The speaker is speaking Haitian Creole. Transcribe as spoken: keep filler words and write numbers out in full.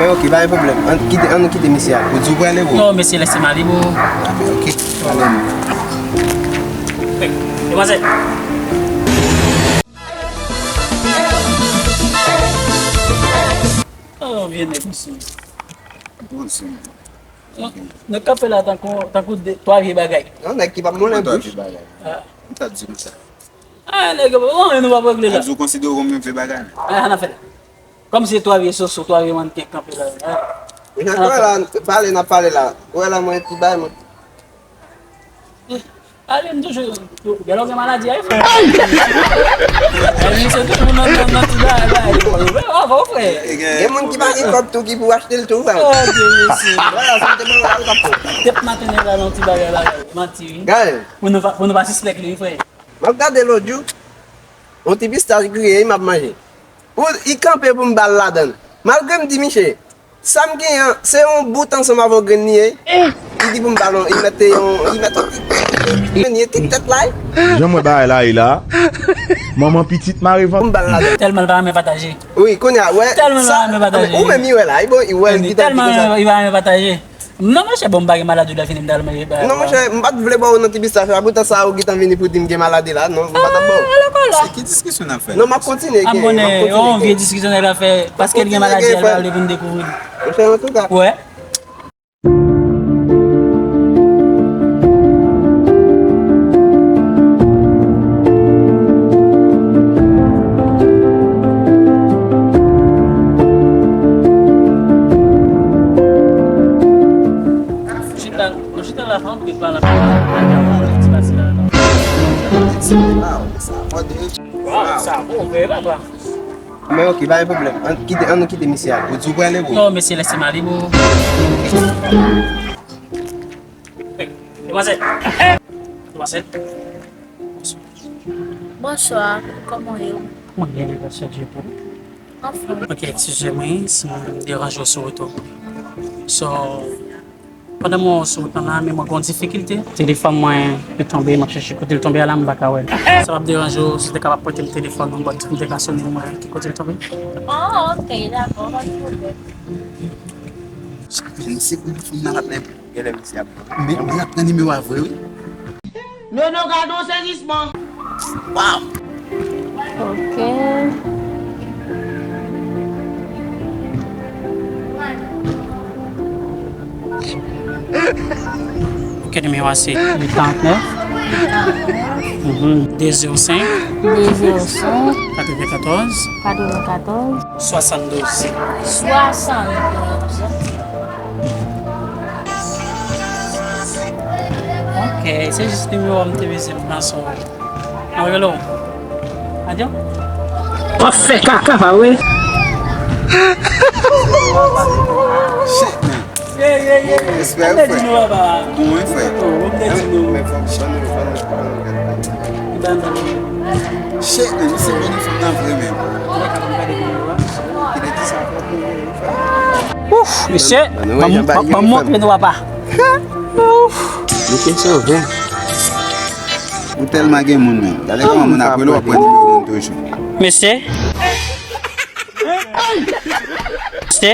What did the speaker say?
Ok, pa gen pwoblèm. Ann kite, ann nou kite mesye a. Ou di w prale, bro? Non, mesye, lèse m ale, bro. Ok, ale nou. Hey, demwazèl. Oh, vye nèg, mesye. Bon, se... Nèg kanpe la tankou, tankou de, twa vye bagay. Non, nèg ki p ap moulen bouch. Twa vye bagay. Ah. Ou ta di m sa. Ah, nèg, bon, nou p ap regle la. Nèg, ou konsidere w kòm yon vye bagay? Ah, sa n ap fè la. Kòm se twa vye soso, twa vye mannken k kanpe la. Ah. Ou jan, ah, wè la, pale n ap pale la. Ou wè la, mwen ti bay, mwen. Ale, m toujou, gèlè w gen maladi a, wi, frè. Misye toujou nan, nan, nan ti bagay, bagay. Bravo, frè. Gen moun ki pa gen kòb tou ki pou achte l tou, frè. Oh, Dye, mesye. Wè la, si m te ban w la, ou t ap pran. Depi maten, nèg la nan ti bagay, bagay. Manti, wi. Gade. Pou nou pa, pou nou pa sispèk li, wi, frè. M ap gade lòt jou, yon ti pistach griye, wi, m ap manje. Pou, li kanpe pou m ba l ladan l. Malgre m di miche, sa m genyen an, se yon bout ansanm avè yon grenn li ye. Li di pou m ba l yon, li mete yon, li mete yon ti grenn li ye, ti tèt la, wi. Jan m wè bagay la ye la, manman pitit mare vant. Pou m ba l ladan l. Tèlman l pa renmen pataje. Wi, kounye a, wè. Tèlman l pa renmen pataje. Ou menm, li wè la, li bon, li wè, li tèlman li pa renmen pataje. Non, monchè, bon, m pa gen maladi, lè fini, m t al manje bagay. Non, monchè, m pa t vle ba w nan ti pistach la, poutan sa ou gentan vini pou di m gen maladi la, non, m pa t ap ba w. Ah, alò, kòlè. Se ki diskisyon n ap fè? Non, m ap kontinye gen, m ap kontinye gen. Yon vye diskisyon nèg la fè, paske l gen maladi a, l pa vle pou n dekouvri l. Monchè, antouka. Wè. Chita, nou chita la, fanm, ki pale, ti pase la, non. Wow, sa bon, vre, papa. Men ok, pa gen pwoblèm. Ann kite, ann nou kite misye a. Ou di w prale, bro? Non, mesye, lèse m ale, bro. Hey, demwazèl. Demwazèl. Bonswa, kòman w ye? Mwen byen, grasye a Dye, bro. Anfòm. Ok, eskize mwen si m deranje w sou wout ou. So, pandan mwen sou wout lan la, men mwen gen yon difikilte. Telefòn mwen li tonbe, m ap chèche kote l tonbe a la, m pa ka wè l. Sa p ap deranje w si w te kapab pote m telefòn ou, m te ka sonnen mwen ki kote l tonbe? Oh, ok, dakò, pa gen pwoblèm. Chak jou, se pou fanm nan l ap lè, genlè misye ap pran. Men, men l ap pran nimewo a vre, wi. Nono, gade yon sezisman. Waw! Ok. Ok, nimewo a se uit karant nèf. Mhm. De zewo senk. De zewo senk. Katrevenkatòz. Katrevenkatòz. Swasanndouz. Swasanndouz. Ok, se jis nimewo a m te bezwen pran sou. Mwen rele w. Adyan? W ap fè kaka, pa vre? Shit, man. Respè, frè. Bon, wi, frè. Shit, man, misye vini fanm nan vre, man. Ouf, mesye, ban m, ban m montre nou, papa. Ouf. Misye sove. Ou tèlman gen moun, men. Gade kòman moun ap rele w, w ap pran nimewo moun toujou. Mesye. Mesye.